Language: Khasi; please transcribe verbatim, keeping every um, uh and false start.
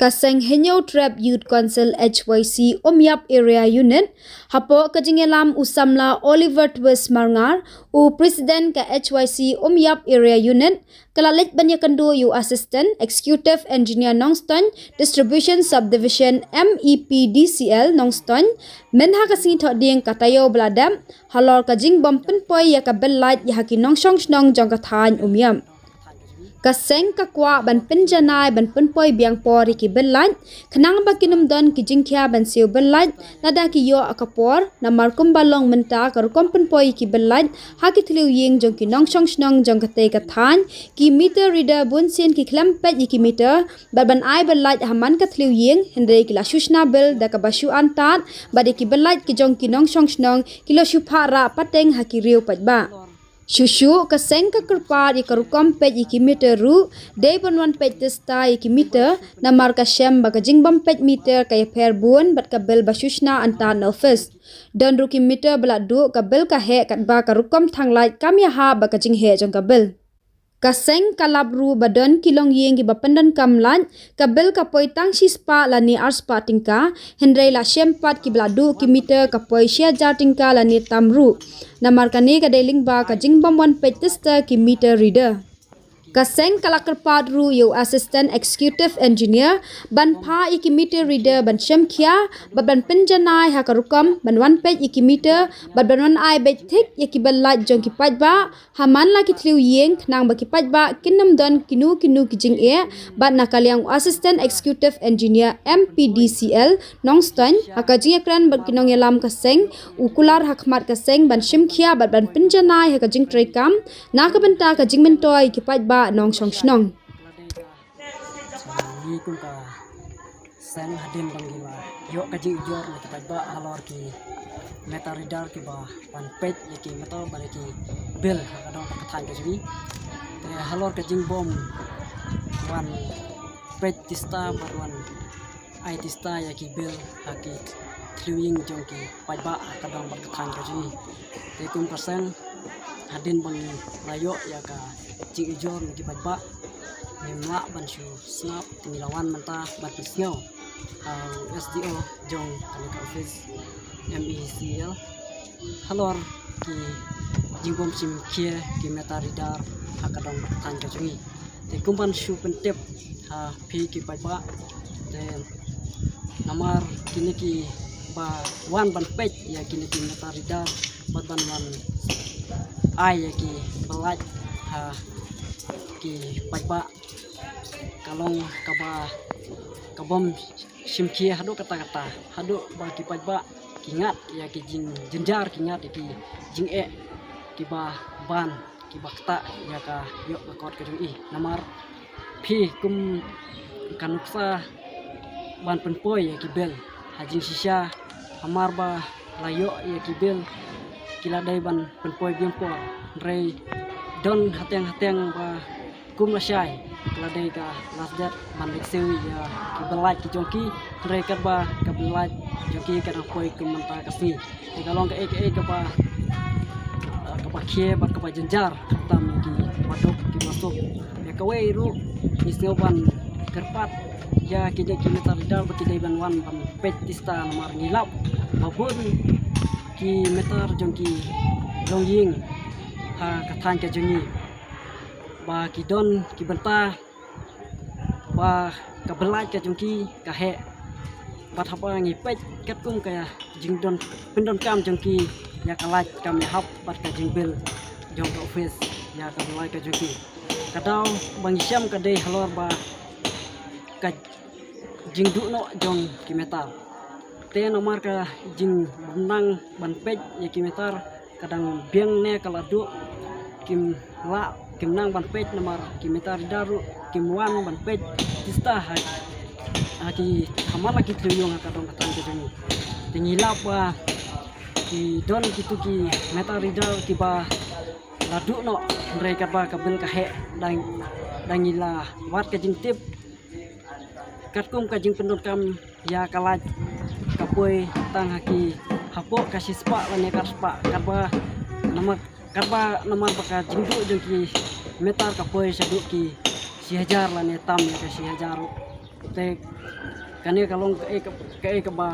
Ka seng Hynñiewtrep Youth Council H Y C Umyiap Area Unit, hapoh ka jingïalam u samla Oliver Twist Marngar, u President ka H Y C Umyiap Area Unit, ka la leit ban ïakynduh ïa u Assistant Executive Engineer Nongstoiñ Distribution Subdivision M E P D C L Nongstoiñ, mynha ka sngi Thohdieng ka taïew ba la dep, halor ka jingbym pynpoi ïa ka bill light ïa ha ki nongshong shnong jong ka thaiñ Umyiap. Ka seng ka kwah ban pynjanai ban pynpoi biang por ïa ki bill light, khnang ba kin ym don ki jingkhia ban siew bill light lada ki ïoh ka por, namar kumba long mynta ka rukom pynpoi ïa ki bill light ha ki thliew ïing jong ki nongshong shnong jong katei ka thaiñ, ki meter reader bunsien ki khlem peit ïa ki meter bad ban ai bill light ha man ka thliew ïing, hynrei ki la shu shna bill da kaba shu antad, bad ïa ki bill light ki jong ki nongshong shnong ki la shu phah rah pateng ha ki riew paidbah. Shuh shuh ka seng ka kyrpad ïa ka rukom peit ïa ki meter ruh, dei ban wan peit tista ïa ki meter, namar ka shem ba ka jingbym peit meter ka ïapher bun bad ka bill ba shu shna antad na office. Don ruh ki meter ba la duh ka bill ka heh katba ka rukom thang light kam ïahap bad ka jingheh jong ka bill. Ka seng ka lap ruh ba don ki longïing kiba pyndonkam light, ka bill ka poi tang shispah lane arspah tyngka, hynrei la shem pat kiba la duh ki meter ka poi shi hajar tyngka lane tam ruh. Namar kane ka dei lyngba ka jingbym wan peit tista ki meter reader. Ka seng ka la kyrpad ruh ïa u Assistant Executive Engineer ban phah ïa ki meter reader ban shem khia bad ban pynjanai ha ka rukom ban wan peit ïa ki meter bad ban wan ai beit thik ïa ki bill light jong ki paidbah, ha man la ki thliew ïing, khnang ba ki paidbah kin ym don kino kino ki jingeh. Bad na ka liang u Assistant Executive Engineer M P D C L Nongstoiñ, ha ka jingïakren bad ki nongïalam ka seng, u kular ha khmat ka seng ban shim khia bad ban pynjanai ha ka jingtrei kam na ka bynta ka jingmyntoi ki paidbah nongshong shnong. Ngi kum ka seng, hadien ba ngi la ïoh ka jingujor na ki paidbah halor ki meter reader kiba wan peit ïa ki meter bad ïa ki bill ha ka dong ka thaiñ ka jong ngi. Te halor ka jingbym wan peit tista bad wan ai tista ïa ki bill ha ki thliew ïing jong ki paidbah ha ka dong bad ka thaiñ ka jong ngi. Te kum ka seng, hadien ba ngi la ïoh ïa ka jingujor na ki paidbah, ngim lah ban shu sngap, te ngi la wan mynta ban pynsngew ha u S D O jong kane ka office M E C L halor ki jingbym shim khia ki meter reader ha ka dong ka thaiñ ka jong ngi. Te kum ban shu pyntip ha phi ki paidbah, te namar kine kiba wan ban peit ïa kine ki meter reader bad ban wan ai ïa ki bill light ha ki paidbah, ka long kaba, ka bym shim khia haduh katta katta, haduh ba ki paidbah ki ngat ïa ki jingjynjar, ki ngat ïa ki jingeh kiba ban, kiba ktah ïa ka ïoh ka kot ka jong i. Namar phi kum ka nuksa ban pynpoi ïa ki bill ha jingshisha, hamar ba la ïoh ïa ki bill ki la dei ban pynpoi biang por, hynrei don hateng hateng ba kum lashai ka la dei ka last date ban leit siew ïa ki bill light ki jong ki, hynrei katba ka bill light jong ki ka dang poi kum mynta ka sngi. Te ka long kaei kaei kaba, ah, kaba khia bad kaba jynjar khamtam ïa ki baduk ki basuk. Ïa kawei ruh ngi sngew ban kyrpad ïa kine ki meter reader ba ki dei ban wan ban peit tista, namar ngi lap ba bun ki meter jong ki longïing ha ka thaiñ ka jong ngi ba ki don ki bynta ba ka bill light ka jong ki ka heh. Bad haba ngi peit katkum ka jingdon, pyndonkam jong ki ïa ka light kam ïahap bad ka jingbill jong ka office ïa ka bill light ka jong ki. Ka daw ba ngi shem ka dei halor ba ka jingduh noh jong ki meter. Te namar ka jingbymnang ban peit ïa ki meter ka dang biang ne ka la duh, kim lah, kim nang ban peit namar ki meter reader ruh kim wan ban peit tista ha, ha ki, ha man la ki thliew ïing ha ka dong ka thaiñ ka jong ngi. Te ngi lap ba ki don kitu ki meter reader kiba la duh noh, hynrei katba ka bill ka heh, dang, dang ngi la wad ka jingtip katkum ka jingpyndonkam ïa ka light ka poi tang ha ki hapoh ka shispah lane ka arspah, katba namar, katba namar ba ka jingduh jong ki meter ka poi shaduh ki shi hajar lane tam ïa ka shi hajar ruh. Te kane ka long kaei ka, kaei kaba